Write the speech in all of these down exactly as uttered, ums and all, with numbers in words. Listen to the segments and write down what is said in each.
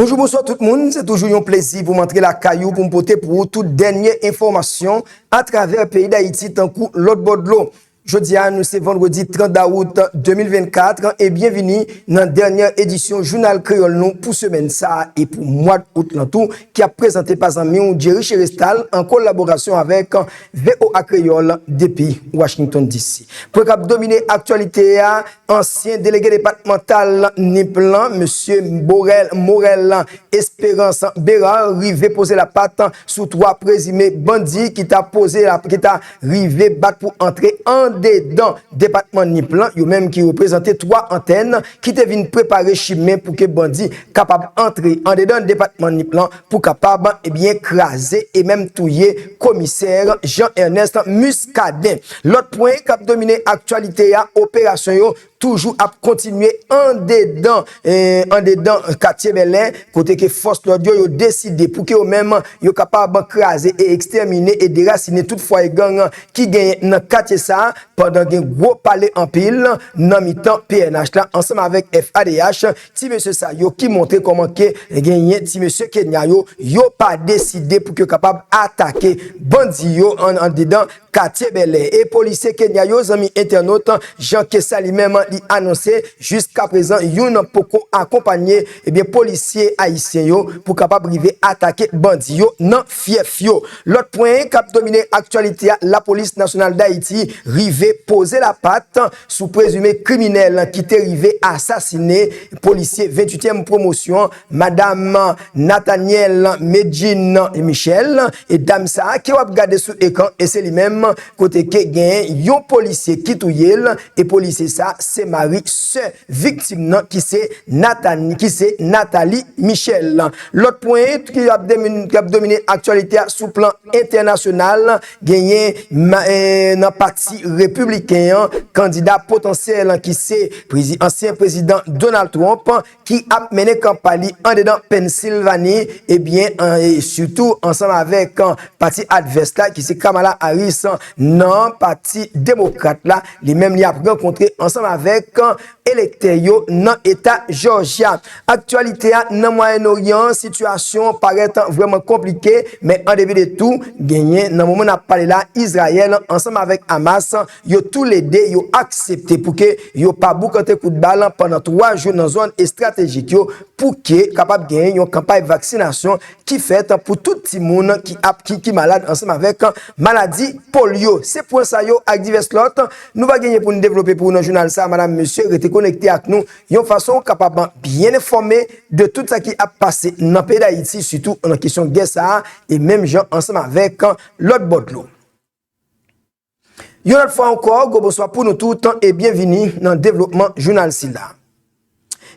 Bonjou, bonswa tout moun. Se toujou yon plezi pou m antre lakay ou pou m pote pou ou tout dènye enfòmasyon atravè peyi Dayiti tankou lòt bò dlo. Jodi a, nou se vandredi trant dawout de mil vennkat e byenvini nan dènye edisyon Jounal Kreyòl nou pou semèn sa a e pou mwa out lan tou, ki ap prezante pa zanmi w Jerry Cherestal an kolaborasyon avèk V O A Kreyòl depi Washington D C. Pwen k ap domine aktyalite a, ansyen delege depatmantal Nip lan, mesye Borel Morel Esperance Bérard, rive poze lapat sou twa prezime bandi ki ta poze la, ki ta rive bat pou antre andedan depatman Nip lan, yo menm ki reprezante twa antèn ki te vin prepare chimen pou ke bandi kapab antre andedan depatman Nip lan pou kapab, ebyen, kraze e menm touye komisè Jean Ernest Muscadin. Lòt pwen k ap domine aktyalite a, operasyon yo toujou ap kontinye andedan, eh, andedan katye Bèlè, kote ke fòs lòd yo, yo deside pou ke yo menm, yo kapab kraze e ekstèmine e derasine tout fwaye gang ki genyen nan katye sa a, pandan gen gwo pale anpil nan mitan P N H la ansanm avèk F A D H, ti mesye sa yo ki montre kòman ke genyen ti mesye Kenya yo, yo pa deside pou ke yo kapab atake bandi yo an, andedan katye Bèlè. E polisye Kenya yo, zanmi entènot, Jean Kessa li menm, li anonse jiskaprezan youn poko akonpanye, ebyen, polisye ayisyen yo pou kapab rive atake bandi yo nan fyèf yo. Lòt pwen k ap domine aktyalite a, Lapolis Nasyonal Dayiti rive poze lapat sou prezime kriminèl ki te rive asasine polisye venntuityèm pwomosyon, Madam Nathaniel Medjine Michel, e dam sa a ke w ap gade sou ekran, e se li menm kote ke gen yon polisye ki touye l, e polisye sa se mari sè viktim nan ki se Nathan, ki se Nathalie Michel. Lòt pwen ki ap domine, ki ap domine aktyalite a sou plan entènasyonal, genyen ma- eh, nan pati repibliken an, kandida potansyèl ki se prezi- ansyen prezidan Donald Trump, ki ap mennen kanpay li andedan Pennsilvani, ebyen, an- e sitou ansanm avèk, an, pati advès la, ki se Kamala Harris, an, nan pati demokrat la, li menm li ap rankontre ansanm avèk, an, elektè yo nan eta Jòjya. Aktyalite a nan Mwayen Oryan, sitiyasyon parèt vrèman konplike, men an depi de tou, genyen nan moman n ap pale la, Izrayèl ansanm avèk Hamas, yo toulede yo aksepte pou ke yo pa boukante kout bal pandan twa jou nan zòn estratejik yo, pou ke kapab genyen yon kanpay vaksinasyon ki fèt pou tout timoun ki ap, ki, ki malad ansanm avèk maladi polyo. Se pwen sa yo ak divès lòt nou va genyen pou n devlope pou ou nan jounal sa, madam, mesye, rete konekte ak nou yon fason ou kapab byen enfòme de tout sa ki ap pase nan peyi Dayiti, sitou nan kesyon gè sa a, e menm jan ansanm avèk lòt bò dlo. Yon lòt fwa ankò, gwo bonswa pou nou tout e byenvini nan devlopman jounal sila.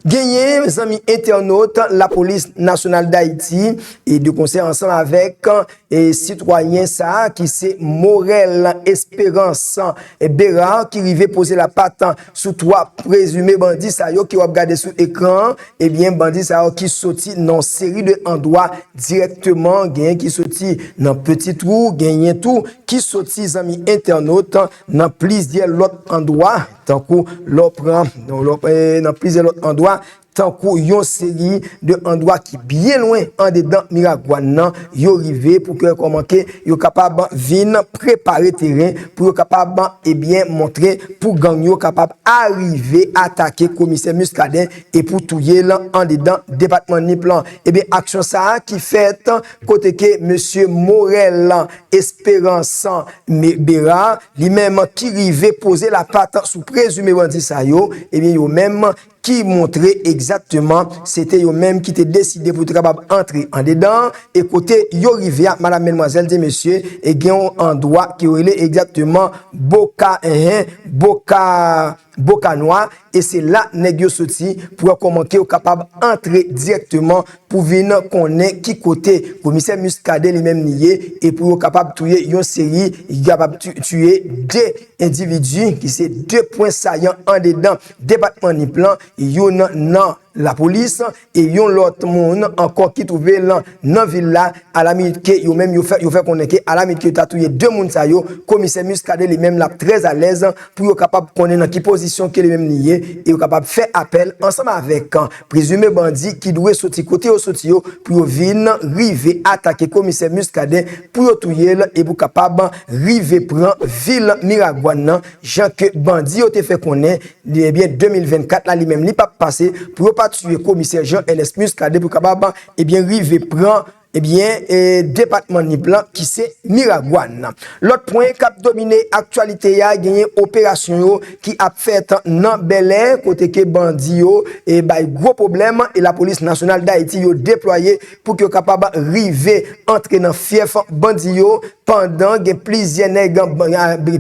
Genyen zanmi entènot Lapolis Nasyonal Dayiti e de konsè ansanm avèk, e, sitwayen sa a ki se Morel Esperance Bérard ki rive poze lapat sou twa prezime bandi sa yo ke w ap gade sou ekran an. Ebyen, bandi sa yo ki soti nan yon seri de andwa dirèkteman, genyen ki soti nan Petit Trou, genyen tou ki soti, zanmi entènot, nan plizyè lòt andwa, tankou lè w pran, nan lè w, eh, nan plizyè lòt andwa, tankou yon seri de andwa ki byen lwen andedan Miragwàn nan, yo rive pou ke kòman ke yo kapab vin prepare teren, pou yo kapab, ebyen, montre pou gang yo kapab arive atake komisè Muscadin e pou touye l andedan depatman Nip lan. Ebyen, aksyon sa a ki fèt kote ke mesye Morel Esperance Me- Bérard, li menm ki rive poze lapat sou prezime bandi sa yo, ebyen, yo menm ki montre egzakteman se te yo menm ki te deside pou te kapab antre andedan, e kote yo rive a, madam, medmwazèl, e mesye, e gen yon andwa ki rele egzakteman Boka, enhen, Boka, Boka Nwa, e se la nèg yo soti pou wè kòman ke yo kapab antre dirèkteman pou vin konnen ki kote komisè Muscadin li menm li ye, e pou yo kapab touye yon seri, kapab tu- tiye de endividi ki se de pwen sayan andedan depatman Nip lan, youn nan lapolis, e yon lòt moun ankò ki twouve l nan vil la, alaminit ke yo menm yo fè, yo fè konnen ke alaminit ke yo ta touye de moun sa yo, komisè Muscadin li menm l ap trè alèz pou yo kapab konnen nan ki pozisyon ke li menm li ye, e yo kapab fè apèl ansanm avèk prezime bandi ki dwe soti kote yo soti yo pou yo vin rive atake komisè Muscadin pou yo touye l e pou kapab rive pran vil Miragwàn nan, jan ke bandi yo te fè konnen, ebyen, de mil vennkat la, li menm, li p ap pase pou yo pa tiye komisè Jean Ernest Muscadin pou kapab, ebyen, rive pran, ebyen, e, depatman Nip lan ki se Miragwàn. Lòt pwen k ap domine aktyalite a, genyen operasyon yo ki ap fèt nan Bèlè, kote ke bandi yo, e, bay gwo pwoblèm, e Lapolis Nasyonal Dayiti yo deplwaye pou ke yo kapab rive antre nan fyèf bandi yo, pandan gen plizyè nèg,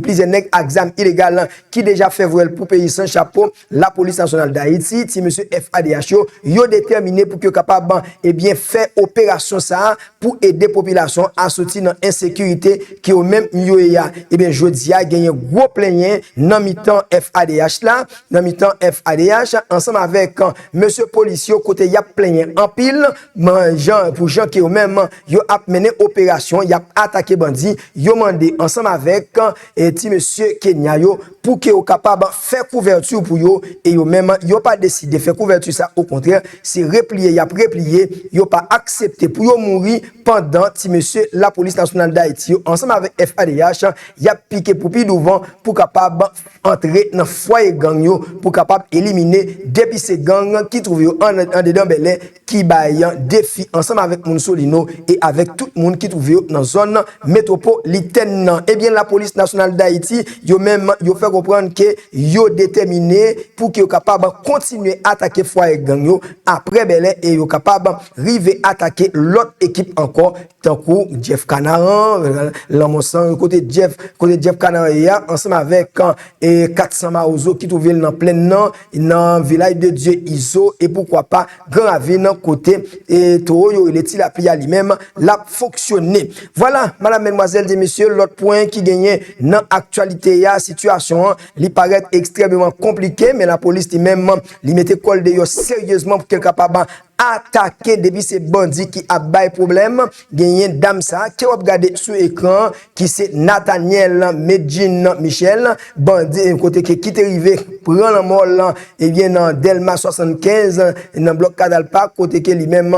plizyè nèg ak zam ilegal ki deja fè vwèl pou peyi san chapo. Lapolis Nasyonal Dayiti, ti mesye F A D H yo, yo detèmine pou ke yo kapab, ebyen, fè operasyon sa a pou ede popilasyon a soti nan ensekirite ke yo menm yo ye a. Ebyen, jodi a, genyen gwo plenyen nan mitan F A D H la, nan mitan F A D H, ansanm avèk, e, mesye polis yo, kote y ap plenyen anpil, men jan, pou jan ke yo menm, yo ap mennen operasyon, y ap atake bandi, yo mande ansanm avèk, e, ti mesye Kenya yo, pou ke yo kapab fè kouvèti pou yo, e yo menm, yo pa deside fè kouvèti sa, okontrè, se repliye y ap repliye, yo pa aksepte pou yo mouri, pandan ti mesye Lapolis Nasyonal Dayiti yo, ansanm avèk F A D H, y ap pike pou pi douvan, pou kapab antre nan fwaye gang yo, pou kapab elimine, depi se gang ki twouve yo an, andedan Bèlè, ki bay defi ansanm avèk moun Solino e avèk tout moun ki twouve yo nan zòn metwopolitèn nan. Ebyen, Lapolis Nasyonal Dayiti, yo menm, yo fè konprann ke yo detèmine pou ke yo kapab kontinye atake fwaye gang yo aprè Bèlè e yo kapab rive atake lòt ekip ankò, tankou Jeff Canaran, Lanmò san, kote Jeff, kote Jeff Canaran ye a, ansanm avèk, e, kat san Mawozo ki twouve l nan Plèn nan, nan Vilaj de Dye Izo, e poukwa pa Gran Ravin, kote, e, towo yo rele Ti Lapli a li menm, l ap fonksyone. Vwala, madam, medmwazèl e mesye, lòt pwen ki genyen nan aktyalite a, sitiyasyon an, li parèt ekstrèmeman konplike, men lapolis li menm, li mete kò l deyò seryezman pou ke l kapab atake depi se bandi ki ap bay pwoblèm. Genyen dam sa ke w ap gade sou ekran an, ki se Nathaniel Medjine Michel, bandi, kote ke, ki te rive pran lanmò l, ebyen, nan Dèlma swasannkenz, nan blòk Cadalpa, kote ke li menm,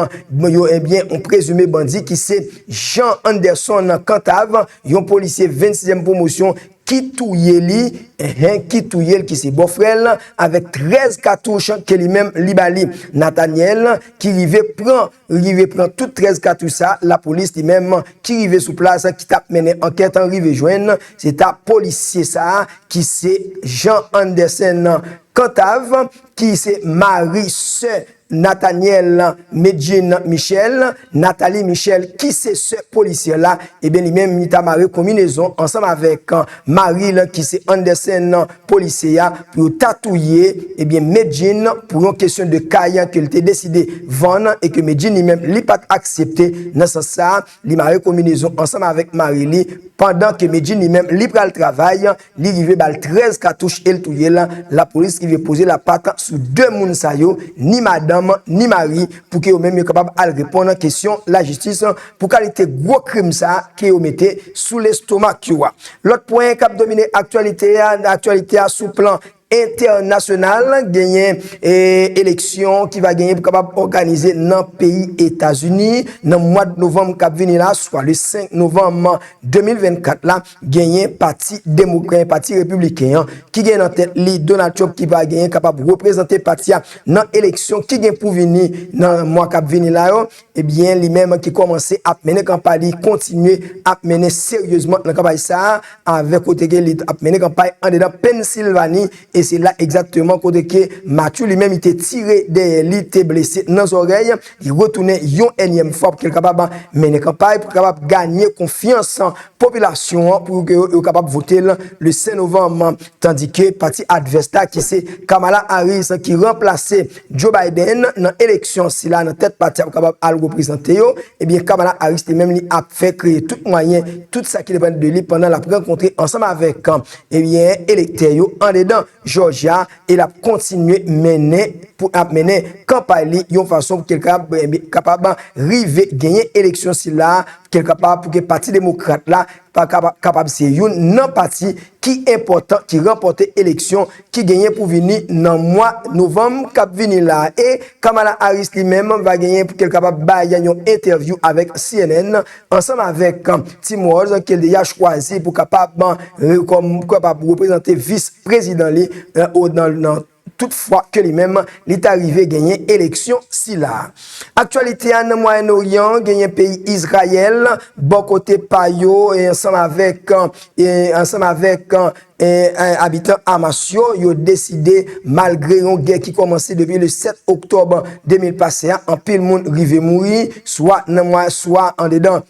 yo, ebyen, yon prezime bandi ki se Jean Anderson Cantave, yon polisye vennsizyèm pwomosyon, ki touye li, enhen, ki touye l, ki se bòfrè l, avèk trèz katouch ke li menm li ba li. Nathaniel, ki rive pran, rive pran tout trèz katouch sa, lapolis li menm, ki rive sou plas, ki t ap mennen ankèt an, rive jwenn, se ta polisye sa, ki se Jean Anderson Cantave, ki se mari sè Nathaniel Medjine Michel, Nathalie Michel, ki se sè polisye la, ebyen, li menm, li ta mare konminezon ansanm avèk, e, mari l, ki se Anderson, polisye a, pou yo ta touye, ebyen, Medjine, pou yon kesyon de kay ke l te deside vann, e ke Medjine li menm, li pa t aksepte. Nan sans sa, li mare konminezon ansanm avèk mari li, pandan ke Medjine li menm, li pral travay, li rive ba l trèz katouch e l touye l. Lapolis rive poze lapat sou de moun sa yo, ni madanm, ni mari, pou ke yo menm yo kapab al reponn kesyon lajistis pou kalite gwo krim sa ke yo mete sou lestomak yo a. Lòt pwen k ap domine aktyalite a, aktyalite a sou plan entènasyonal, genyen, e, eleksyon ki va genyen pou kapab òganize nan peyi Etazini nan mwa novanm k ap vini la, swa le senk novanm de mil vennkat la, genyen pati demok-, pati repibliken an ki gen nan tèt li Donald Trump ki va genyen kapab reprezante pati a nan eleksyon ki gen pou vini nan mwa k ap vini la yo. Ebyen, li menm ki kòmanse ap mennen kanpay li, kontinye ap mennen seryezman nan kanpay sa a, avèk kote ke li ap mennen kanpay andedan Pennsilvani, e se la egzakteman kote ke Matthew li menm li te tire dèyè li, te blese nan zòrèy, li retounen yon ènyèm fwa pou ke l kapab mennen kanpay, pou kapab ganye konfyans popilasyon an, pou ke yo, yo kapab vote l le senk novanm, tandi ke pati advès la, ki se Kamala Harris, ki ranplase Joe Biden nan eleksyon sila nan tèt pati a pou kapab al reprezante yo, ebyen, Kamala Harris li menm li ap fè kreye tout mwayen, tout sa ki depann de li pandan l ap rankontre ansanm avèk, ebyen, elektè yo andedan Jòjya, e l ap kontinye mennen pou ap mennen kanpay li yon fason pou ke l kapab, kapab rive genyen eleksyon sila, ke l kapab pou ke Pati Demokrat la pa kapab, kapab se youn nan pati ki enpòtan ki ranpòte eleksyon ki genyen pou vini nan mwa novanm k ap vini la. E Kamala Harris li menm va genyen pou ke l kapab bay yon entèvyou avèk C N N ansanm avèk Tim Walz ke l deja chwazi pou kapab, eh, kòm kapab reprezante vis prezidan li, eh, o, nan, nan tout fwa ke li menm li ta rive genyen eleksyon sila. Aktyalite a nan Mwayen Oryan, genyen peyi Izrayèl, bò kote pa yo, e ansanm avèk, e ansanm avèk, e, e, abitan Hamas yo, yo deside, malgre yon gè ki kòmanse depi le sèt oktòb de mil pase a, anpil moun rive mouri, swa nan mwa, swa andedan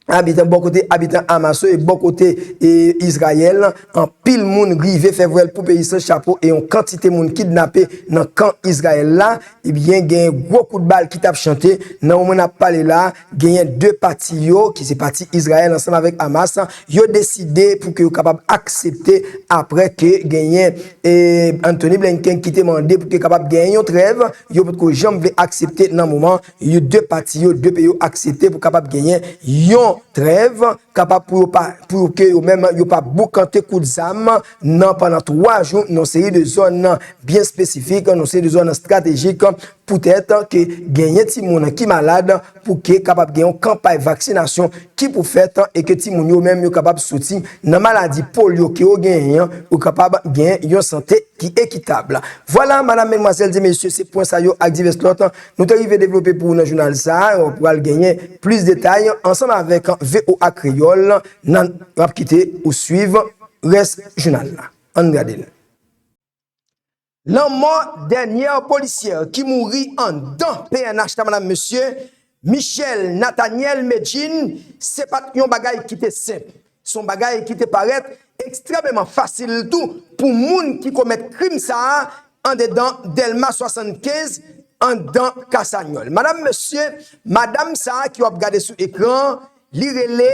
abitan, bò kote abitan Hamas yo e bò kote, e, Izrayèl, anpil moun rive fè vwèl pou peyi san chapo e yon kantite moun kidnape nan kan Izrayèl la. Ebyen, genyen gwo kout bal ki t ap chante. Nan moman n ap pale la, genyen de pati yo, ki se pati Izrayèl ansanm avèk Hamas, yo deside pou ke yo kapab aksepte apre ke genyen, e, Anthony Blinken ki te mande pou ke kapab genyen yon trèv, yo potko janm vle aksepte nan moman yo de pati yo, de peyi yo aksepte pou kapab genyen yon trèv, kapab pou yo pa, pou yo ke yo menm yo pa boukante kout zam nan pandan twa jou nan seri de zòn byen espesifik, nan seri de zòn estratejik, poutèt ke genyen timoun ki malad, pou ke kapab gen yon kanpay vaksinasyon ki pou fèt e ke timoun yo menm yo kapab soti nan maladi polyo ke yo genyen an, yo kapab gen yon sante ki ekitab. Vwala, madam, medmwazèl e mesye, se pwen sa yo ak divès lòt nou te rive devlope pou ou nan jounal sa a. Ou pral genyen plis detay ansanm avèk V O A Kreyòl. Nan, n ap kite ou swiv rès jounal la. Ann gade l. Lanmò dènyè polisyè ki mouri anndan P N H la, madam, mesye, Michelle Nathaniel Medjine, se pa t yon bagay ki te senp. Se yon bagay ki te parèt ekstrèmeman fasil tou pou moun ki komèt krim sa a andedan Dèlma swasannkenz, anndan Kasanyòl. Madam, mesye, madanm sa a ke w ap gade sou ekran an, li rele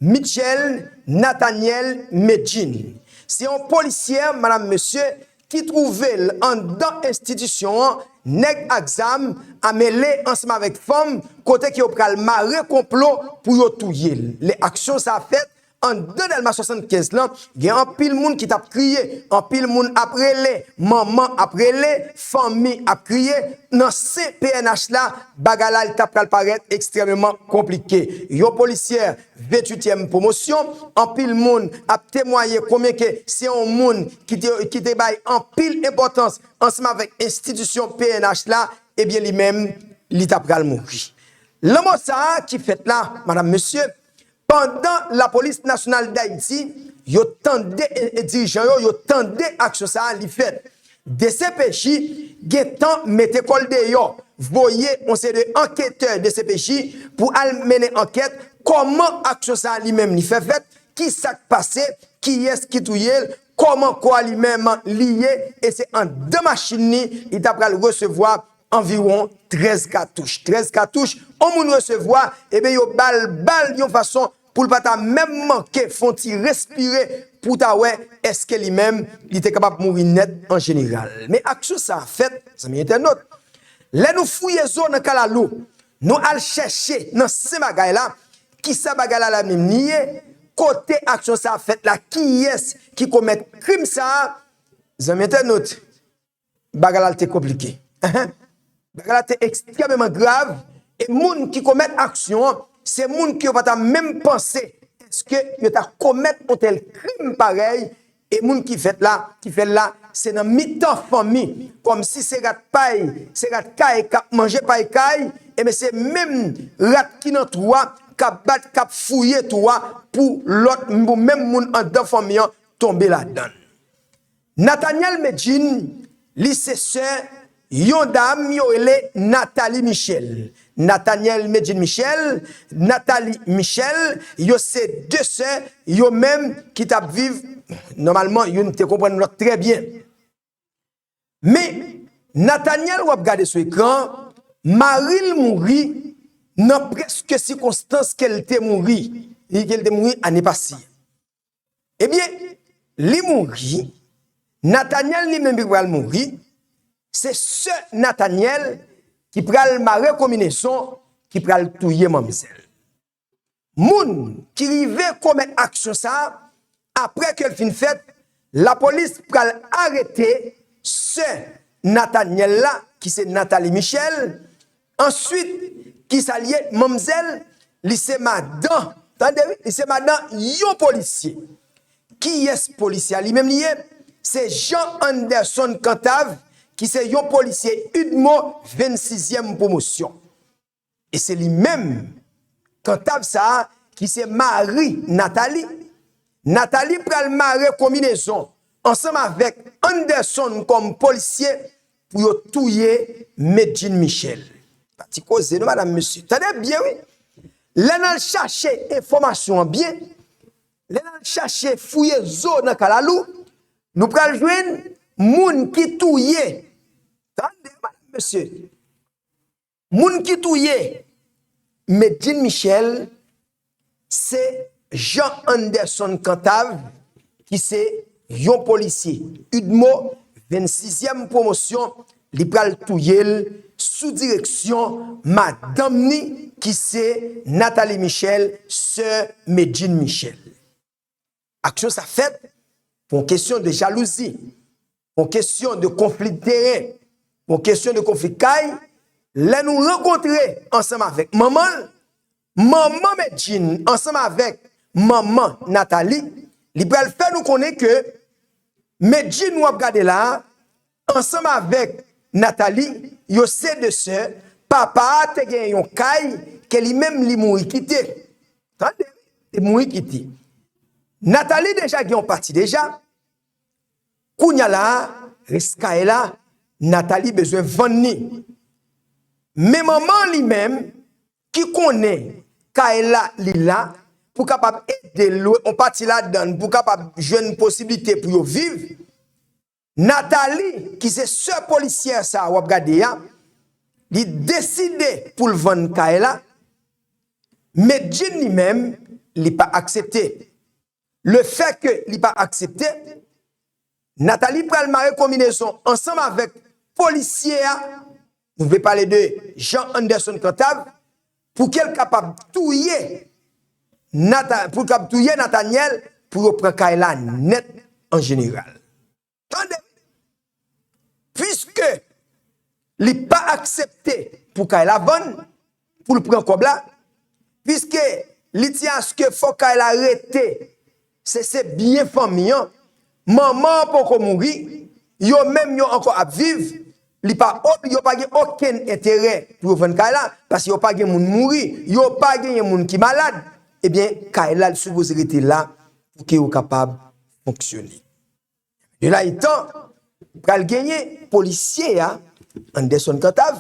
Michelle Nathaniel Medjine. Se yon polisyè, madam, mesye, ki twouve l anndan enstitisyon an, nèg ak zam, amele ansanm avèk fanm, kote ke yo pral mare konplo pou yo touye l. Lè aksyon sa a fèt, anndan Dèlma swasannkenz lan, gen anpil moun ki t ap kriye, anpil moun ap rele, manman ap rele, fanmi ap kriye. Nan sen P N H la, bagay la, li t ap pral parèt ekstrèmeman konplike. Yon polisyè ventuityèm pwomosyon, anpil moun ap temwaye konbyen ke se yon moun ki te, ki te bay anpil enpòtans ansanm avèk enstitisyon P N H la, ebyen, li menm, li t ap pral mouri. Lanmò sa a ki fèt la, madam, mesye, pandan Lapolis Nasyonal Dayiti, yo tande, e, e, dirijan yo, yo tande aksyon sa a, li fèt. D C P J gentan mete kò l deyò, voye yon seri de anketè D C P J pou al mennen ankèt kòman aksyon sa a li menm li fè fèt, ki sa k pase, kiyès ki touye l, kòman kò a li menm li ye, e se anndan machin li, li ta pral resevwa anviwon trèz katouch. Trèz katouch, yon moun resevwa, ebyen, yo ba l bal yon fason pou l pa ta menm manke fè yon ti respire pou ta wè èske li menm li te kapab mouri nèt an jeneral. Men aksyon sa a fèt, zanmi entènot. Lè nou fouye zo nan kalalou, nou al chèche nan sen bagay la, kisa bagay la la menm li ye, kote aksyon sa a fèt la, kiyès ki komèt krim sa a, zanmi entènot, bagay la te konplike. Bagay la te ekstrèmeman grav, e moun ki komèt aksyon an, se moun ke yo pa ta menm panse èske yo ta komèt yon tèl krim parèy, e moun ki fèt la, ki fè l la, se nan mitan fanmi, kòmsi se rat pay, se rat kay k ap manje pay kay, ebyen se menm rat ki nan twou a, k ap bat, k ap fouye twou a pou lòt, pou menm moun anndan fanmi an tonbe ladan l. Nathaniel Medjine, li se sè yon dam yo rele Nathalie Michel. Nathaniel Medjine Michel, Nathalie Michel, yo se de sè, yo menm ki t ap viv, nòmalman, youn te konprann lòt trè byen. Men, Nathaniel w ap gade sou ekran, mari l mouri nan prèske sikonstans ke l te mouri, ke l te mouri ane pase. Ebyen, li mouri Nathaniel li menm ki pral mouri, se sè Nathaniel ki pral mare konbinezon, ki pral touye manmzèl. Moun ki rive komèt aksyon sa a, apre ke l fin fèt, lapolis pral arete sè Nathaniel la, ki se Nathalie Michel. Answit, kisa l ye? Manmzèl, li se madan, tande wi, li se madan yon polisye. Kiyès polisye a li menm li ye? Se Jean Anderson Cantave, ki se yon polisye UDMO vennsizyèm pwomosyon. E se li menm, Cantave sa a, ki se mari Nathalie. Nathalie pral mare konbinezon ansanm avèk Anderson kòm polisye pou yo touye Medjine Michel. Pa ti koze non, madanm, mesye. Tande byen, wi. Lè n al chache enfòmasyon an byen, lè n al chache fouye zo nan kalalou, nou pral jwenn moun ki touye. Tande, madanm, mesye. Moun ki touye Medjine Michel, se Jean Anderson Cantave, ki se yon polisye UDMO vennsizyèm pwomosyon, li pral touye l sou direksyon madanm ni, ki se Nathalie Michel, sè Medjine Michel. Aksyon sa fèt pou yon kesyon de jalouzi, pou yon kesyon de konfli de teren, pou yon kesyon de konfli kay. Lè nou rankontre ansanm avèk manman l, manman Medjine ansanm avèk manman Nathalie, li pral fè nou konnen ke Medjine w ap gade la a, ansanm avèk Nathalie, yo se de sè. Papa a te gen yon kay ke li menm li mouri kite. Tande, li mouri kite. Nathalie deja gen yon pati deja. Kounye a la a, rès kay la, Nathalie bezwen vann li. Men manman li menm, ki konnen kay la, li la, pou kapab ede l lwe yon pati ladan l, pou kapab jwenn posiblite pou yo viv, Nathalie, ki se sè polisyè sa a w ap gade a, li deside pou l vann kay la. Medjine li menm, li pa aksepte. Le fè ke li pa aksepte, Nathalie pral mare konbinezon ansanm avèk polisye a, nou vle pale de Jean Anderson Cantave, pou ke l kapab touye Nata-, pou l kapab touye Nathaniel, pou yo pran kay la nèt an jeneral. Tande! Piske li pa aksepte pou kay la vann, pou l pran kòb la, piske li di aske fòk kay la rete, se, se byen fanmi an, manman an poko mouri, yo menm yo ankò ap viv, li pa ob-, yo pa gen okenn enterè pou yo vann kay la, paske yo pa gen moun mouri, yo pa genyen moun ki malad, ebyen, kay la, li sipoze rete la pou ke yo kapab fonksyone. De la etan, pral genyen polisye a, Anderson Cantave,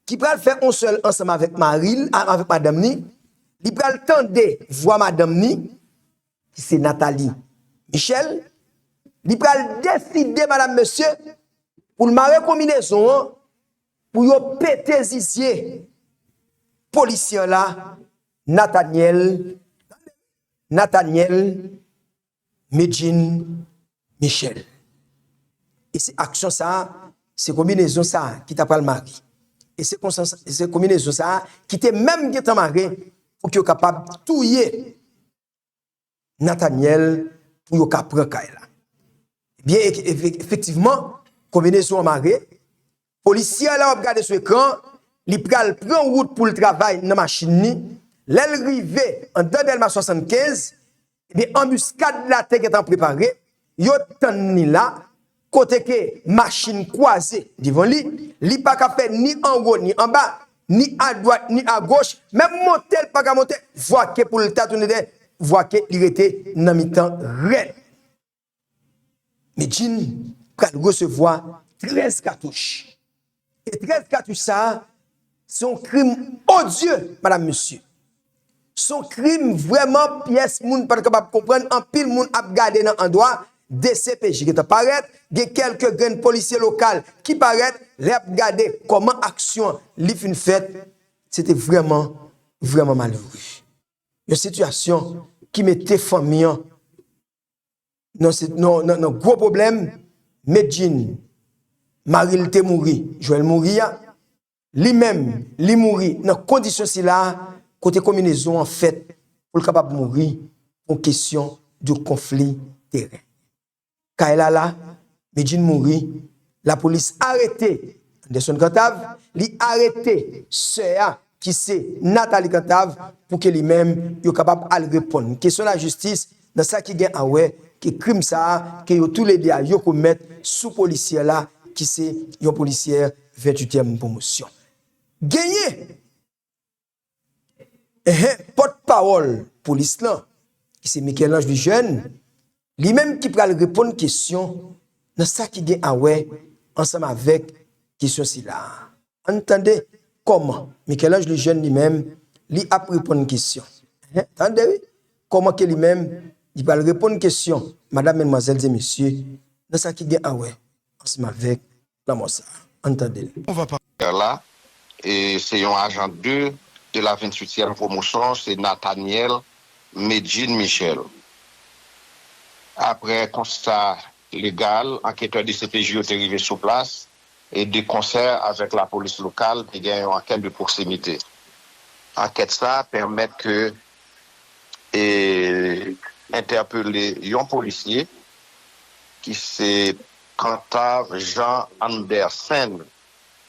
ki pral fè yon sèl ansanm avèk mari l, a-, avèk madanm ni, li pral tande vwa madanm ni, ki se Nathalie Michel, li pral deside, madanm, mesye, pou l mare konbinezon an, pou yo pete zizye polisye la, Nathaniel, Nathaniel Medjine Michel. E se aksyon sa a, se konbinezon sa a ki ta pral mare. E se konsa, se konbinezon sa a ki te menm gentan mare pou ke yo kapab touye Nathaniel pou yo ka pran kay la. Ebyen, e-, e-, efektivman, konbinezon an mare, polisye a la w ap gade sou ekran, li pral pran wout pou l travay nan machin ni. Lè l rive anndan Dèlma swasannkenz, ebyen, anbiskad la te gentan prepare, yo tann li la, kote ke machin kwaze devan li, li pa ka fè ni anwo ni anba, ni adwat ni agoch, menm monte l pa ka monte, vwa ke pou l ta tounen dèyè, vwa ke li rete nan mitan rèl. Medjine pral resevwa trèz katouch. E trèz katouch sa a, se yon krim odye, madanm, mesye. Se yon krim vrèman pyès moun pa t kapab konprann. Anpil moun ap gade nan andwa, D C P J gentan parèt, gen kèlke grenn polisye lokal ki parèt, lè y ap gade kòman aksyon an li fin fèt, se te vrèman, vrèman malere. Yon sitiyasyon ki mete fanmi an nan, se- nan, nan, nan gwo pwoblèm, Medjine, mari l te mouri, Joel mouri a, li menm, li mouri nan kondisyon sila, kote konbinezon an fèt pou l kapab mouri pou kesyon de konfli teren. Kay la la, Medjine mouri, lapolis arete Anderson Cantave, li arete sè a ki se Nathalie Cantave pou ke li menm yo kapab al reponn kesyon lajistis nan sa ki gen a wè ke krim sa a ke yo toulede a yo komèt sou polisyè la ki se yon polisyè ventuityèm pwomosyon. Genyen Enhen, pòtpawòl polis lan, ki se Michel-Ange Lejeune, li menm ki pral reponn kesyon nan sa ki gen a wè ansanm avèk kesyon sila a. Ann tande kòman Michel-Ange Lejeune li menm, li ap reponn kesyon. Enhen, tande wi, kòman ke li menm, li pral reponn kesyon madanm, medmwazèl e mesye nan sa ki gen a wè ansanm avèk lanmò sa a. Ann tande l. la, e se yon ajan de de la venntuityèm pwomosyon, se Nathaniel Medjine Michel. Aprè konsta legal, anketè D C P J yo te rive sou plas e de konsè avèk lapolis lokal, te gen yon ankèt de pwoksimite. Ankèt sa pèmèt ke e entèpele yon polisye ki se Cantave Jean Andersen,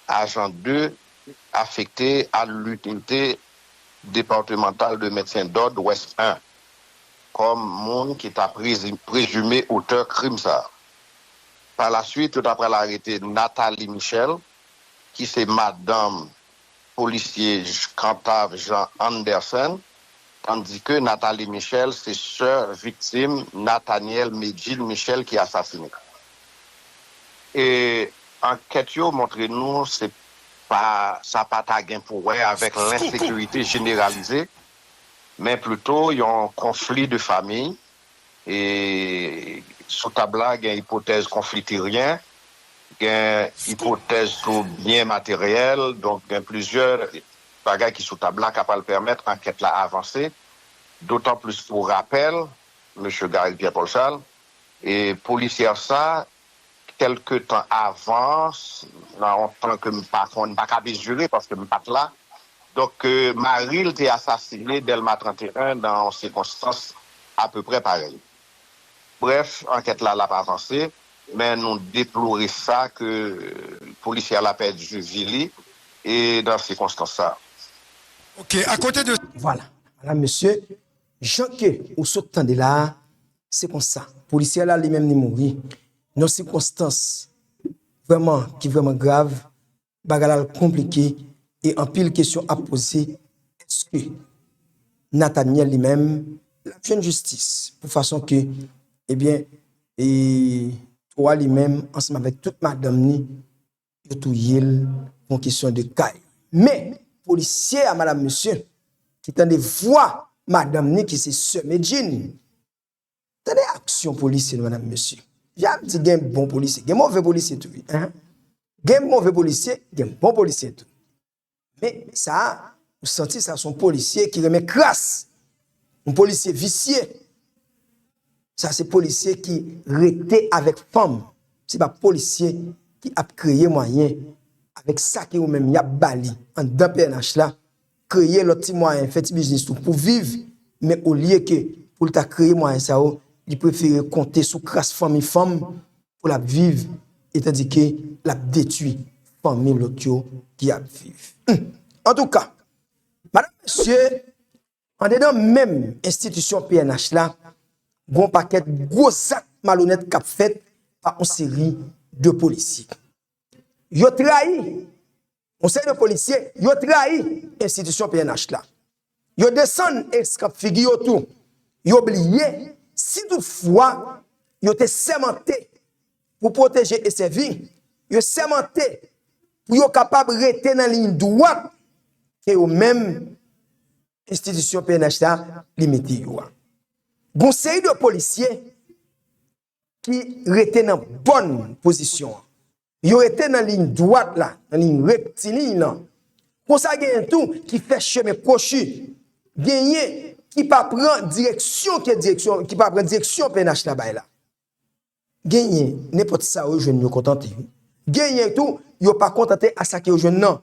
ajan de, afekte a linite depatmantal de medsen dòd Wès en, kòm moun ki ta prezime otè krim sa a. Pa la swit, yo ta pral arete Nathalie Michel, ki se madanm polisye Cantave Jean Andersen, tandike Nathalie Michel se sè viktim Nathaniel Medjine Michel ki asasine. E ankèt yo montre nou se pa sa pa ta gen pou wè avèk lensekirite jeneralize, men plito yon konfli de famiy. E sou tab la, gen ipotèz konfli teryen, gen ipotèz tou byen materyèl, donk gen plizyè bagay ki sou tab la k ap al pèmèt ankèt la avanse. Dotan plis pou rapèl, mesye Garry Pierre Paul Charles, e polisyè sa, kèlke tan avan, nan yon tan ke m pa konn, m pa ka mezire paske m pa t la, donk, mari l te asasine Dèlma trannteyen nan yon sikonstans apeprè parèy. Brèf, ankèt la l ap avanse, men nou deplore sa ke polisyè la pèdi vi li e nan sikonstans sa. Ok, akote de. Vwala, madanm, mesye, jan ke ou sot tande la a, se konsa. Polisyè la li menm li mouri nan sikonstans vrèman ki vrèman grav, bagay la l konplike e anpil kesyon ap poze. Èske Nathaniel li menm l ap jwenn jistis pou fason ke, ebyen, e twa li menm ansanm avèk tout madanm ni yo touye l pou yon kesyon de kay. Men polisye a, madanm, mesye, ki tande vwa madanm ni ki se sè Medjine, tande aksyon polisye nou, madanm, mesye. Jan m di gen bon polisye, gen move polisye tou wi. Gen move polisye, gen bon polisye tou. Men sa a, ou santi sa se yon polisye ki renmen kras. Yon polisye visye. Sa se polisye ki rete avèk fanm. Se pa polisye ki ap kreye mwayen avèk sa ke ou menm y ap ba li anndan P N H la, kreye lòt ti mwayen, fè ti biznis tou pou viv, men olye ke pou l ta kreye mwayen sa yo, li prefere konte sou kras fanmi fanm pou l ap viv, etandike l ap detwi fanmi lòt yo ki ap viv. Antouka, madanm, mesye, andedan menm enstitisyon P N H la, gen yon pakèt gwo zak malonèt k ap fèt pa yon seri de polisye. Yo trayi, yon seri de polisye, yo trayi enstitisyon P N H la. Yo desann eskanp figi yo tou. Yo bliye, si toutfwa yo te sèmante pou pwoteje e sèvi, yo sèmante pou yo kapab rete nan liy dwat ke yo menm, enstitisyon P N H la, li mete yo a. Gon seri de polisye ki rete nan bòn pozisyon an. Yo rete nan liy dwat la, nan liy rektiliy lan. Konsa genyen tou ki fè chemen kwochi. Genyen ki pa pran direksyon ke direksyon, ki pa pran direksyon P N H la bay la. Genyen, nenpòt sa yo jwenn yo kontante. Genyen tou, yo pa kontante a sa ke yo jwenn nan.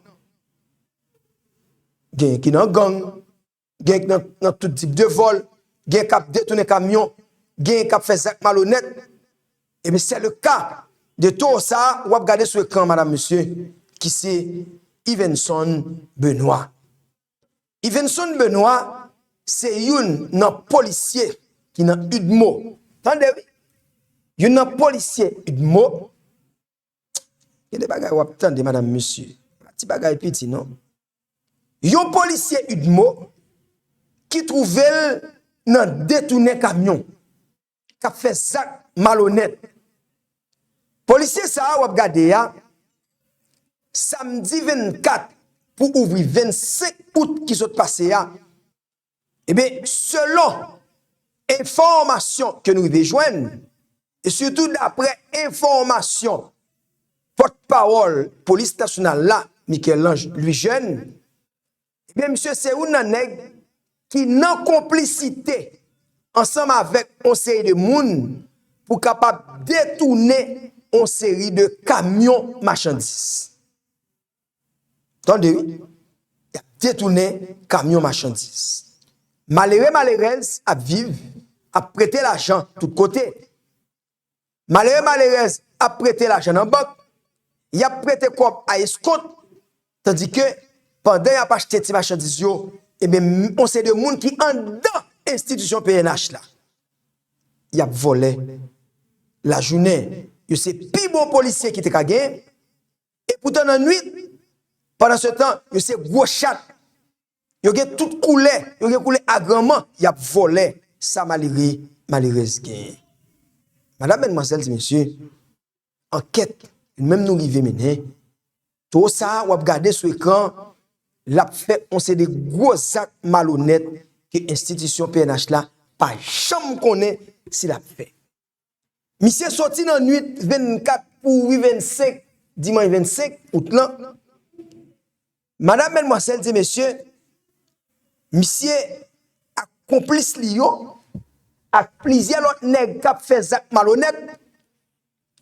Genyen ki nan gang, genyen ki nan, nan tout tip de vòl, genyen k ap detounen kamyon, genyen k ap fè zak malonèt. Ebyen, se le ka de towo sa a w ap gade sou ekran, madanm, mesye, ki se Yvenson Benoît. Yvenson Benoît se youn nan polisye ki nan UDMO. Tande, wi. Youn nan polisye UDMO. Gen de bagay w ap tande, madanm, mesye. Pa ti bagay piti, non. Yon polisye UDMO ki twouve l nan detounen kamyon, k ap fè zak malonèt. Polisye sa a w ap gade a, samdi vennkat pou ouvri vennsenk out ki sot pase a, ebyen, selon enfòmasyon ke nou rive jwenn, e sitou daprè enfòmasyon pòtpawòl polis nasyonal la, Michel-Ange Louis Jeune, ebyen, misye se youn nan nèg ki nan konplisite ansanm avèk yon seri de moun pou kapab detounen yon seri de kamyon machandiz. Tande, wi. Y ap detounen kamyon machandiz. Malere, malerèz ap viv, ap prete lajan tout kote. Malere, malerèz ap prete lajan nan bank, y ap prete kòb a eskont, tandike pandan y ap achte ti machandiz yo, ebyen, yon seri de moun ki anndan enstitisyon P N H la, y ap vòlè lajounen. Yo se pi bon polisye ki te ka gen, e poutan nan nwit, pandan se tan, yo se gwo chat. Yo gen tout koulè, yo gen koulè agranman, y ap vòlè sa malere, malerèz genyen. Madanm, madmwazèl, ti mesye, ankèt, menm nou rive mennen. Towo sa a, w ap gade sou ekran, l ap fè yon seri de gwo zak malonèt ke enstitisyon P N H la pa janm konnen si l ap fè. Misye soti nan nwit vennkat pou ouvri vennsenk, dimanch vennsenk out lan. Madanm, madmwazèl, ti mesye, misye ak konplis li yo, ak plizyè lòt nèg k ap fè zak malonèt,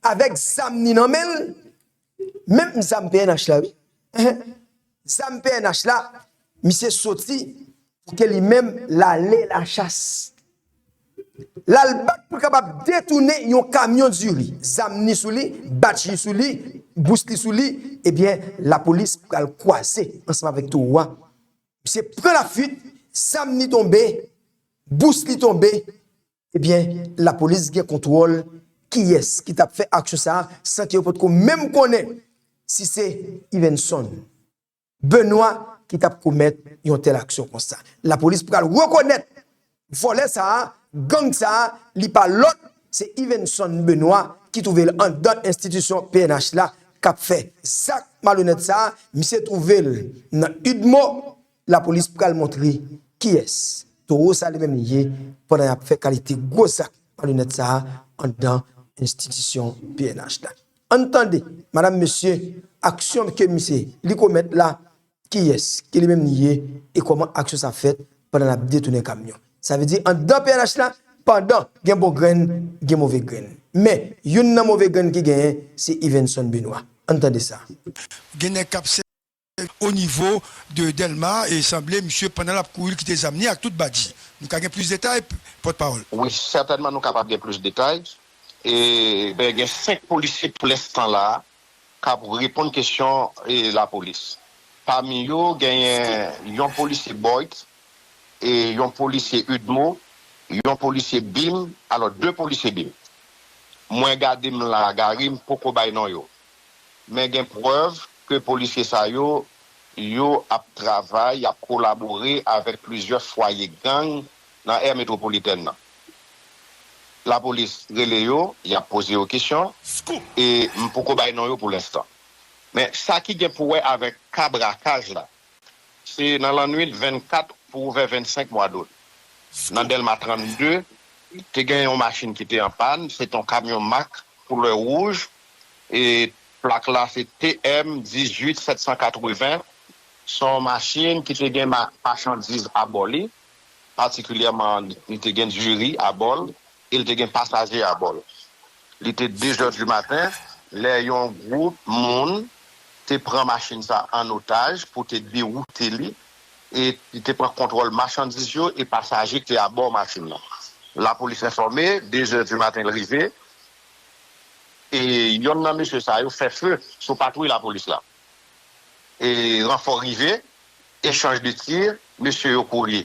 avèk zam ni nan men l, menm zam P N H la, wi. Zam P N H la, misye soti pou ke li menm l ale lachas. L al bat pou l kapab detounen yon kamyon diri. Zam ni sou li, batch li sou li, bous li sou li, ebyen, lapolis pral kwaze ansanm avèk towo a. Misye pran lafuit, zam ni tonbe, bous li tonbe, ebyen, lapolis gen kontwòl kiyès ki t ap fè aksyon sa a, san ke yo potko menm konnen si se Yvenson Benoît ki t ap komèt yon tèl aksyon konsa. Lapolis pral rekonèt vòlè sa a, gang sa a, li pa lòt, se Yvenson Benoît ki twouve l anndan enstitisyon P N H la, k ap fè zak malonèt sa a. Misye twouve l nan UDMO, lapolis pral montre kiyès towo sa li menm li ye pandan y ap fè kalite gwo zak malonèt sa a anndan enstitisyon P N H la. Ann tande, madanm, mesye, aksyon ke misye li komèt la, kiyès ki li menm li ye, e kòman aksyon sa fèt pandan l ap detounen kamyon. Sa vle di, anndan P N H la, pandan gen bon grenn, gen move grenn. Men, youn nan move grenn ki genyen, se Yvenson Benoît. Ann tande sa. Gen nèg k ap sèvi o nivo de Dèlma e sanble misye pandan l ap kouri l kite zam ni ak tout badji. Nou ka gen plis detay, pòtpawòl? Wi, sètènman nou kapab gen plis detay. E, ben, gen senk polisye pou lenstan la k ap reponn kesyon, e, lapolis. Pami yo, genyen yon polisye Boyd, e, yon polisye UDMO, yon polisye bim, alò, de polisye bim. Mwen gade m la, Gary, m poko bay non yo. Men gen prèv ke polisye sa yo, yo ap travay, y ap kolabore avèk plizyè fwaye gang nan è metwopolitèn nan. Lapolis rele yo, y ap poze yo kesyon, e m poko bay non yo pou lenstan. Men sa ki gen pou wè avèk ka brakaj la, se nan lannwit vennkat pou ouvè vennsenk mwa dout. Nan Dèlma trannde, te gen yon machin ki te an pàn, se te yon kamyon Mack koulè wouj, e plak la se T M dizuit sèt san katreven. Se yon machin ki te gen ma-, machandiz abò li, patikilyèman li te gen diri abò l, e li te gen pasaje abò l. Li te de zè di maten, lè yon gwoup moun te pran machin sa an otaj pou te dewoute li, e li te pran kontwòl machandiz yo e pasaje ki te abò machin nan. Lapolis enfòme, de zè di maten l rive, e yonn nan mesye sa yo fè fe sou patwouy lapolis la. E ranfò rive, echanj de tir, mesye yo kouri.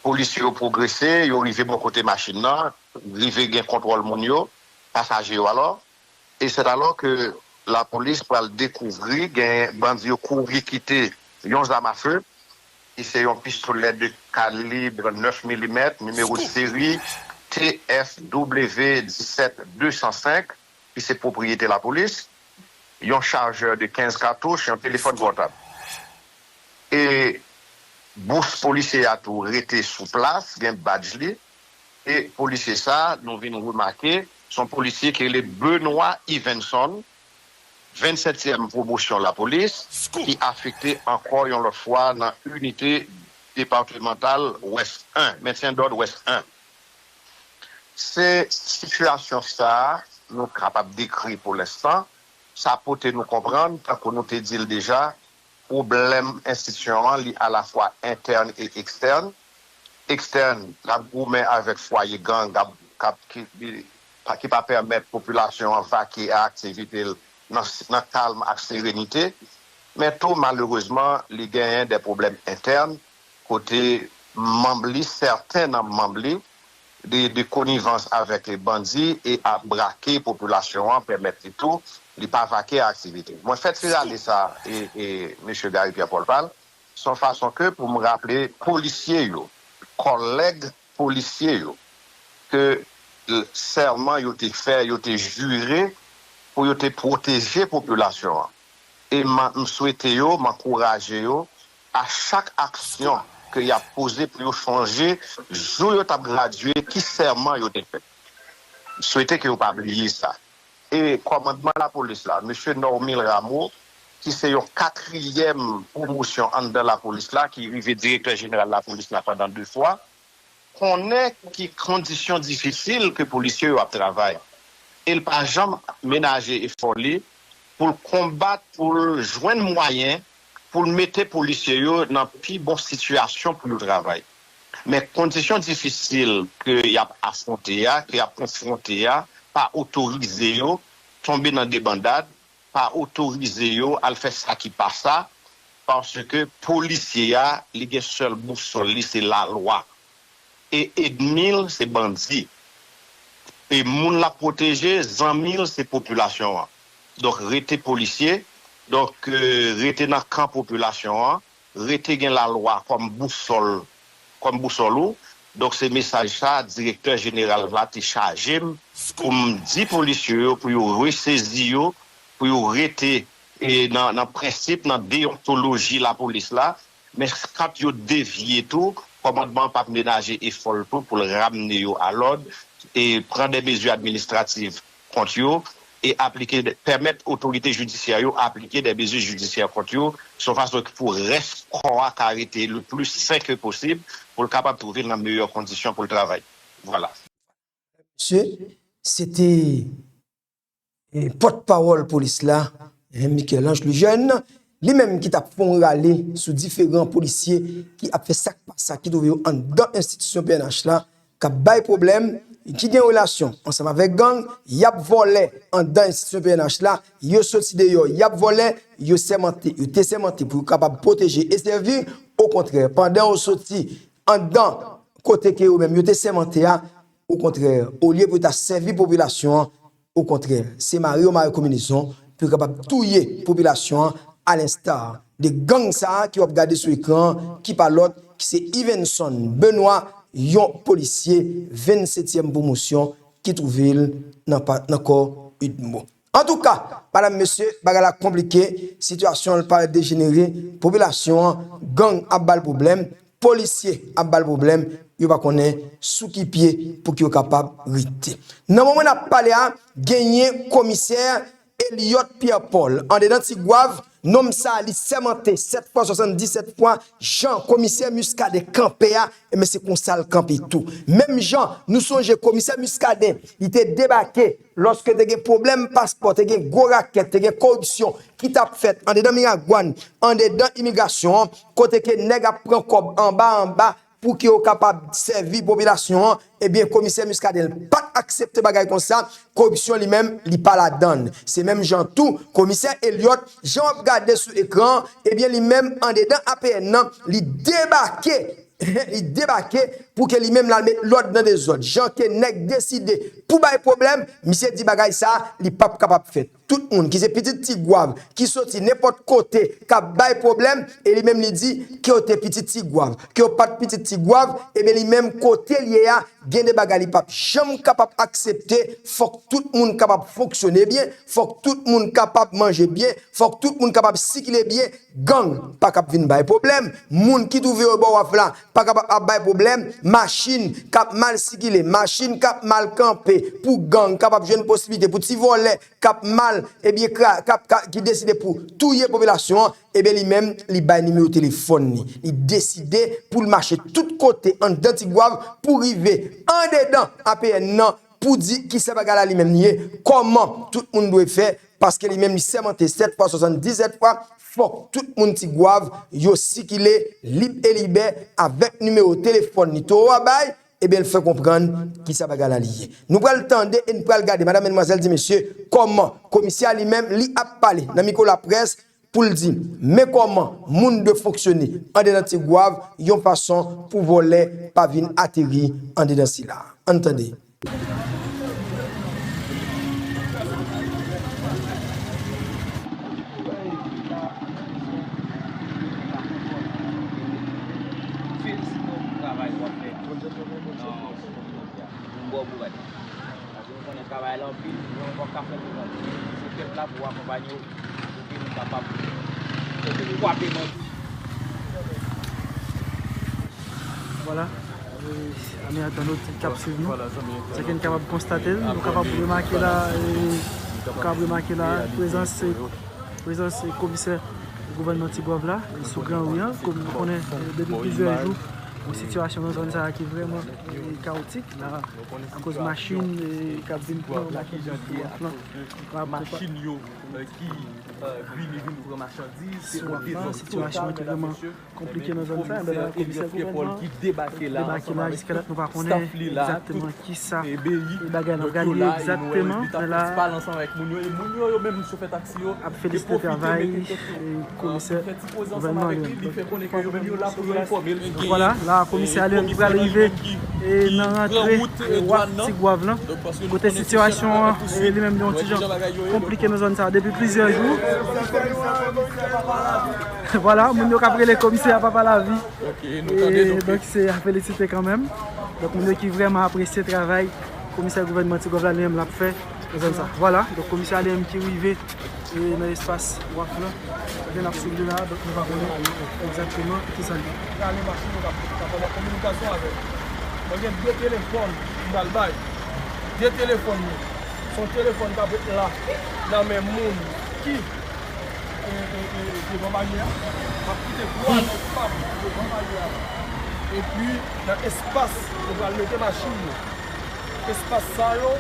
Polisye yo pwogrese, yo rive bò kote machin nan, rive gen kontwòl moun yo, pasaje yo alò. E se alò ke lapolis pral dekouvri gen bandi yo kouri kite yon zam afe, ki se yon pistolè de kalib nèf milimèt, nimewo seri T F W disèt de san senk, ki se pwopriyete lapolis, yon chajè de kenz katouch, yon telefòn pòtab. E bous polisye a tou rete sou plas, gen badj li. E polisye sa, nou vin remake, se yon polisye ki rele Benoît Yvenson, vennsètyèm pwomosyon lapolis, ki afekte ankò yon lòt fwa nan inite depatmantal Wès en, mentyen dòd Wès en. Se sitiyasyon sa a nou kapab dekri pou lenstan. Sa pote nou konprann, tankou nou te di l deja, pwoblèm enstitisyon an, li alafwa entèn e ekstèn. Ekstèn, l ap goumen avèk fwaye gang k ap, k ap, ki, ki pa pèmèt popilasyon an vakye a aktivite l nan, nan kalm ak serenite. Men tou, malerezman, li genyen de pwoblèm entèn kote manm li, sèten nan manm li, de, de konivans avèk bandi e ap brake popilasyon an, pèmèt li tou, li pa vakye aktivite. Mwen fè ti rale sa, e, e, mesye Gary Pierre Paul Pal, se yon fason ke pou m raple polisye yo, kòlèg polisye yo, ke, e, sèman yo te fè, yo te jire pou yo te pwoteje popilasyon an. E m, m swete yo, m ankouraje yo, a chak aksyon ke y ap poze pou yo chonje jou yo t ap gradye, ki sèman yo te fè. M swete ke yo pa bliye sa. E kòmandman lapolis la, mesye Normil Rameau, ki se yon katriyèm pwomosyon anndan lapolis la, ki rive direktè jeneral lapolis la pandan de fwa, konnen ki kondisyon difisil ke polisye yo ap travay. E l pa janm menaje efò li pou l konbat, pou l jwenn mwayen pou l mete polisye yo nan pi bon sitiyasyon pou yo travay. Men kondisyon difisil ke y ap afwonte a, ke y ap konfwonte a, pa otorize yo tonbe nan debandad, pa otorize yo al fè sa ki pa sa, paske polisye a, li gen sèl bousòl li, se lalwa. E ènmi l, se bandi. E moun l ap pwoteje, zanmi l, se popilasyon an. Donk, rete polisye, donk, e, rete nan kan popilasyon an, rete gen lalwa kòm bousòl, kòm bousòl ou. Donk, se mesaj sa, direktè jeneral la te chaje m pou m di polisye yo, pou yo resezi yo, pou yo rete, e, nan, nan prensip, nan deyontoloji lapolis la. Men, kan yo devye tou, kòmandman an p ap menaje efò l tou pou l ramne yo alòd e pran de mezi administratif kont yo e aplike, pèmèt otorite jidisyè yo aplike de mezi jidisyè kont yo, se yon fason pou rès kò a ka rete le pli sen ke posib, pou l kapab twouve l nan meyè kondisyon pou l travay. Vwala. Mesye, se te, e, pòtpawòl polis la, e, Michel-Ange Lejeune, li menm ki t ap fè yon rale sou diferan polisye ki ap fè sa k pa sa, ki twouve yo anndan enstitisyon P N H la, k ap bay pwoblèm, ki gen relasyon ansanm avèk gang, y ap vòlè anndan enstitisyon P N H la, yo soti deyò, y ap vòlè, yo sèmante, yo te sèmante pou yo kapab pwoteje e sèvi. Okontrè, pandan yo soti anndan kote ke yo menm yo te sèmante a, okontrè, olye pou yo ta sèvi popilasyon an, okontrè, se mare yo mare konbinezon pou yo kapab touye popilasyon an, alensta de gang sa a ke w ap gade sou ekran an, ki pa lòt ki se Yvenson Benoît, yon polisye vennsetyèm pwomosyon ki twouve l nan pa, nan kò Udmo. Antouka, madam, mesye, bagay la konplike, sitiyasyon an parèt dejenere, popilasyon an, gang ap ba l pwoblèm, polisye ap ba l pwoblèm, yo pa konnen sou ki pye pou ke yo kapab rete. Nan moman n ap pale a, genyen komisè Eliot Pierre Paul andedan Tigwav, Nonm sa a, li sèmante sèt fwa, swasanndisèt fwa, jan komisè Muscadin kanpe a, enben se konsa l kanpe tou. Menm jan nou sonje komisè Muscadin, li te debake lòske te gen pwoblèm paspò, te gen gwo rakèt, te gen koripsyon ki t ap fèt andedan Miragwàn, andedan imigrasyon an, kote ke nèg ap pran kòb anba anba pou ke yo kapab sèvi popilasyon an, ebyen, komisè Muscadin pa t aksepte bagay konsa, koripsyon li menm, li pa ladann. Se menm jan tou, komisè Elliot, jan w ap gade sou ekran an, ebyen, li menm, andedan A P N nan, li debake, li debake pou ke li menm l al met lòd nan dezòd. Jan ke nèg deside pou bay pwoblèm, misye di bagay sa, li p ap kapab fèt. Tout moun ki se pitit Tigwav, ki soti nenpòt kote, k ap bay pwoblèm, e li menm li di ke yo te pitit Tigwav, ke yo pa t pitit Tigwav, ebyen li menm kote l ye a, gen de bagay li p ap janm kapab aksepte, fòk tout moun kapab fonksyone byen, fòk tout moun kapab manje byen, fòk tout moun kapab sikile byen, gang pa kab vin bay pwoblèm, moun ki twouve yo bò waf la pa kab ap bay pwoblèm, machin k ap mal sikile, machin k ap mal kanpe pou gang kapab jwenn posiblite pou ti vòlè k ap mal, ebyen, kra-, k ap, ka, ki deside pou touye popilasyon an, ebyen, li menm, li bay nimewo telefòn li. Li deside pou l mache tout kote anndan Tigwav pou rive andedan A P N nan pou di kisa bagay la li menm li ye, kòman tout moun dwe fè, paske li menm li sèmante sèt fwa, swasanndisèt fwa, fòk tout moun Tigwav yo sikile lib e libè avèk nimewo telefòn li Towo a bay, ebyen, l fè konprann kisa bagay la li ye. Nou pral tande e n pral gade, madam, medmwazèl, ti mesye, kòman komisè a li menm, li ap pale nan mikwo laprès pou l di, men kòman moun dwe fonksyone andedan Tigwav yon fason pou vòlè pa vin ateri andedan sila. Ann tande. Felisite w pou travay w ap fè nan kominote a. Yon bò pou gade. Paske nou konnen travay la anpil, men w pa ka fè l pou kont ou. Se pèp la pou akonpanye w, pou ke nou kapab kwape bandi. Vwala, e, zanmi entènot ki ap swiv nou, sa ke n kapab konstate, nou kapab remake la, e, nou kapab remake la, prezans, prezans komisè gouvènman Tigwav la, e, sou Gran Ri an, kòm nou konnen, e, depi plizyè jou, yon sitiyasyon nan zòn sa a ki vrèman, e, kawotik, la, akoz machin, e, k ap vin pran machin sou waf lan, machin yo, e, ki, e, vini vin pran machandiz, se yon dezòd total, medam, mesye. Konplike nan zòn sa, ebyen, komisè gouvènman ki debake la, jiska dat nou pa konnen egzakteman kisa bagay la prale egzakteman, men la ap felisite travay komisè gouvènman li menm. Donk, vwala, la komisè a li menm pral rive e nan rantre waf Tigwav lan, kote sitiyasyon an, e, li menm yon ti jan konplike nan zòn sa depi plizyè jou. Vwala, moun yo k ap rele komisè a Papa Lavi. Ok, nou tande, e, donk, donk se a felisite kanmenm. Donk, moun yo ki vrèman apresye travay komisè gouvènman Tigwav la li menm l ap fè nan zòn sa. Vwala, donk, komisè a li menm ki rive, e, nan espas waf lan. Ebyen, n ap swiv li la, donk, nou pa konnen egzakteman kisa l ye. Gade machin yo k ap, k ap nan kominikasyon avè l. Mwen gen de telefòn m pral bay. De telefòn yo. Se yon telefòn k ap ret la nan men moun ki e, e, e, devan baryè a. M ap kite twa nèg pa m devan baryè a. Epi, nan espas yo pral mete machin yo. Espas sa yo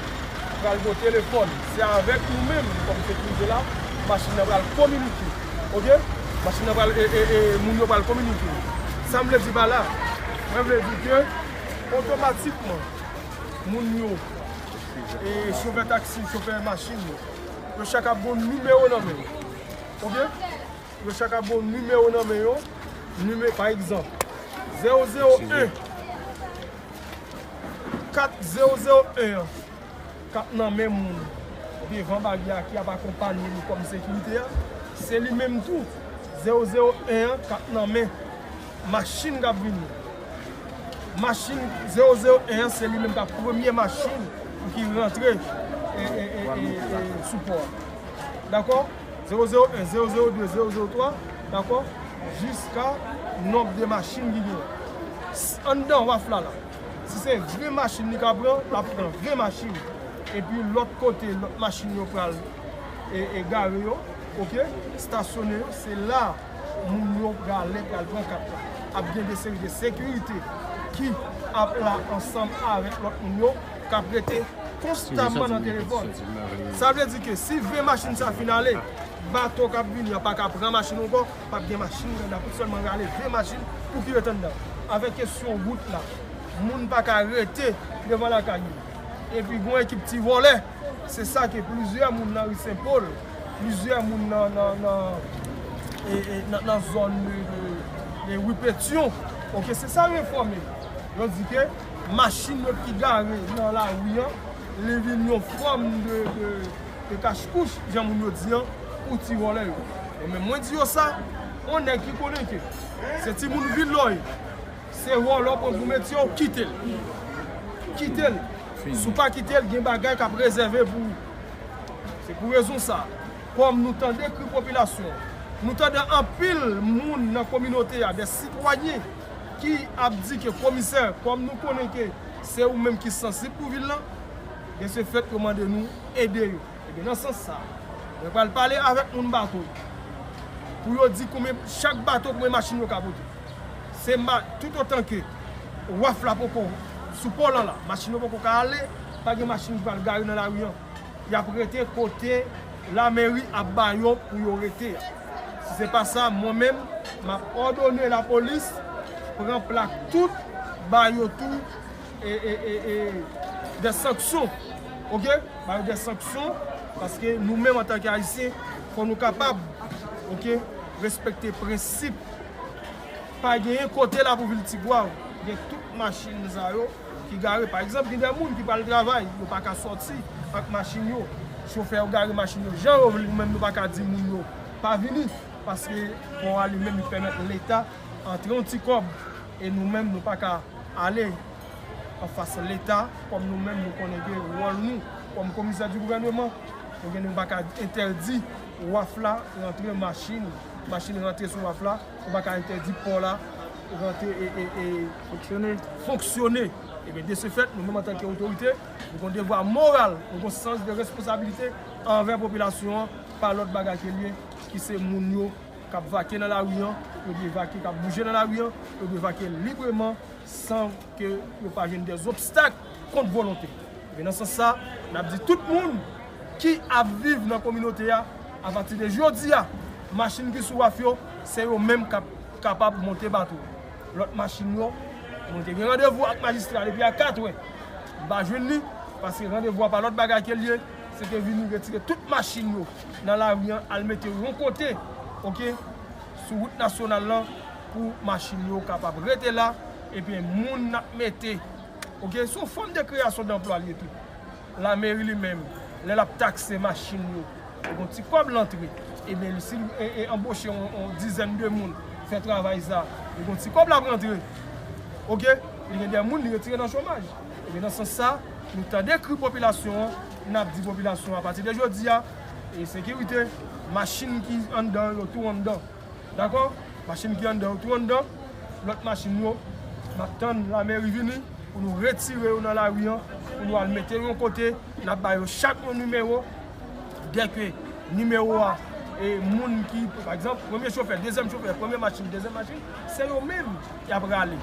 pral gen telefòn. Se avèk nou menm, kòm sekirite la, machin nan pral kominike. Oke? Machin nan pral, e, e, e, moun yo pral kominike. Sa m vle di pa la? Mwen vle di ke, otomatikman, moun yo, e, chofè taksi, chofè machin yo, yo chak ap gen yon nimewo nan men yo. Oke? Yo chak ap gen yon nimewo nan men yo. Nime-, pa egzanp, zewo zewo en, kat zewo zewo en an k ap nan men moun devan baryè a ki ap akonpanye nou kòm sekirite a, se li menm tou, zewo zewo en an k ap nan men machin k ap vini. Machin zewo zewo en an, se li menm k ap premye machin ki rantre, e, e, e, e, e, sou pò a. Dakò? Zewo zewo en, zewo zewo de, zewo zewo twa, dakò? Jiska nonb de machin ki genyen. S-, anndan waf la, la. Si se ven machin li ka pran, l ap pran ven machin. Epi lòt kote, lòt machin yo pral, e, e, gare yo. Ok, stasyone yo, se la moun yo prale pral pran kat la. Ap gen de seri de sekirite ki ap la ansanm avèk lòt moun yo, k ap rete konstamman nan telefòn. Sa vle di ke si ven machin sa fin ale, bato k ap vini an pa ka pran machin ankò, p ap gen machin, n ap sèlman rale ven machin pou ki ret anndan. Avèk kesyon wout la, moun pa ka rete devan lakay yo. Epi gon ekip ti vòlè, se sa ke plizyè moun nan ri Senpol, plizyè moun nan, nan, nan, e, e, nan, nan zòn de, de, de ri Petyon. Ok, se sa yo enfòme. Yo di ke machin yo ki gare nan lari an, li vin yon fòm de, de, de kachkouch, jan moun yo di an, pou ti vòlè yo. E men mwen di yo sa, yon nèg ki konnen ke se timoun vil lòy, se vòlè w pran pou metye w, kite l. Kite l. Si w pa kite l, gen bagay k ap rezève pou ou. Se pou rezon sa, kòm nou tande kri popilasyon, nou tande anpil moun nan kominote a, de sitwayen ki ap di ke komisè, kòm nou konnen ke se ou menm ki sansib pou vil lan, de se fèt yo mande nou ede yo. Ebyen, nan sans sa, mwen pral pale avèk moun bato yo pou yo di konbyen, chak bato konbyen machin yo ka pote. Se ma, toutotan ke waf la poko sou pò lan la, machin yo poko ka ale, pa gen machin ki pral gare nan lari an. Y ap rete kote lameri ap ba yo pou yo rete a. Si se pa sa, mwen menm, m ap òdone lapolis pran plak tout, ba yo tou e, e, e, e, de sanksyon. Ok? Ba yo de sanksyon, paske nou menm antanke Ayisyen, fò nou kapab, ok, respekte prensip. Pa genyen kote la pou vil Tigwav, gen tout machin sa yo ki gare. Pa egzanp, gen de moun ki pral travay, yo pa ka sòti ak machin yo. Chofè yo gare machin yo jan yo vle, nou menm nou pa ka di moun yo pa vini, paske pò a li menm li pèmèt Leta antre yon ti kòb, e nou menm nou pa ka ale anfas Leta, kòm nou menm nou konnen ke wòl nou kòm komisè di gouvèneman, nou gen nou pa ka entèdi waf la rantre machin, machin rantre sou waf la, nou pa ka entèdi pò la rantre e, e, e fonksyone. Ebyen, de se fèt, nou menm antanke otorite, nou gen devwa moral, nou gen sans de responsabilite anvè popilasyon an, pa lòt bagay ke l ye, ki se moun yo k ap vake nan lari an, yo dwe vake, k ap bouje nan lari an, yo dwe vake libreman, san ke yo pa jwenn dèzobstak kont volonte. Men nan sans sa, n ap di tout moun ki ap viv nan kominote a, apati de jodi a, machin ki sou waf yo, se yo menm k ap kapab monte bato. Lòt machin yo, nou te gen randevou ak majistra depi a kat è. M pa jwenn li, paske randevou a pa lòt bagay ke l ye, se te vini retire tout machin yo nan lari an, al mete yo yon kote, ok, sou wout nasyonal lan, pou machin yo kapab rete la, epi moun n ap mete, ok, se yon fòm de kreyasyon danplwa li ye tou. Lameri li menm, lè l ap takse machin yo, li gon ti kòb l antre. Ebyen, li, si l, e, e, anboche yon, yon dizèn de moun, fè travay sa, li gon ti kòb l ap rantre. Ok? Li gen de moun li retire nan chomaj. Ebyen, nan sans sa, nou tande kri popilasyon an, n ap di popilasyon an, apati de jodi a, e sekirite, machin ki anndan yo tou anndan. Dakò? Machin ki anndan yo tou anndan. Lòt machin yo, n ap tann lameri vini pou nou retire yo nan lari an, pou nou al mete yo yon kote, n ap ba yo chak yon nimewo. Dèke nimewo a, e moun ki, pa egzanp, premye chofè, dezyèm chofè, premye machin, dezyèm machin, se yo menm y ap rale.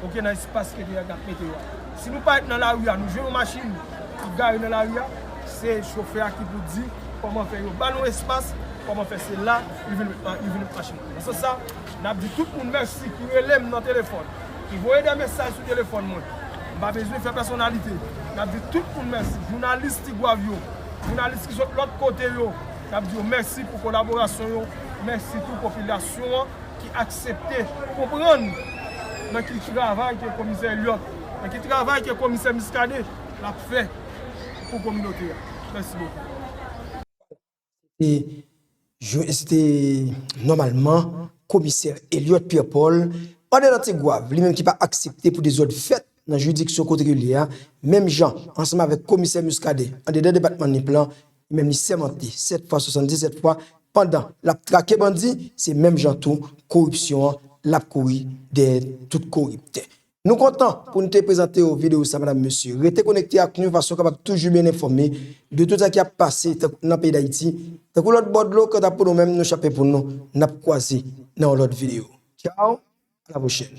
Ok, nan espas ke te y ap mete yo a. Si nou parèt nan lari a, nou jwenn yon machin ki gare nan lari a, se chofè a ki pou di kòman fè yo ba nou espas, kòman fè se la, li vin met, li vin met machin. Nan sans sa, n ap di tout moun mèsi ki rele m nan telefòn, ki voye de mesaj sou telefòn mwen. M pa bezwen fè pèsonalite. N ap di tout moun mèsi. Jounalis Tigwav yo, jounalis ki sot lòt kote yo, n ap di yo mèsi pou kolaborasyon yo. Mèsi tou popilasyon an ki aksepte konprann nan ki travay ke komisè Elliot, nan ki travay ke komisè Muscadin l ap fè pou kominote a. Mèsi bokou. E jwe, se te nòmalman komisè Elliot Pierre Paul, andedan Tigwav, li menm ki pa aksepte pou dezòd fèt nan jiridiksyon kote ke l ye a, menm jan ansanm avèk komisè Muscadin, andedan depatman Nip lan, li menm li sèmante sèt fwa, swasanndisèt fwa, pandan l ap trake bandi, se menm jan tou koripsyon an l ap kouri dèyè tout koriptè. Nou kontan pou n te prezante w videyo sa, medam, mesye. Rete konekte ak nou fason w kapab toujou byen enfòme de tout sa ki ap pase tank-, nan peyi Dayiti. Tankou lòt bò dlo, kanta pou nou menm, nou chape pou nou, n ap kwaze nan yon lòt videyo. Tchaw, a la pwochèn.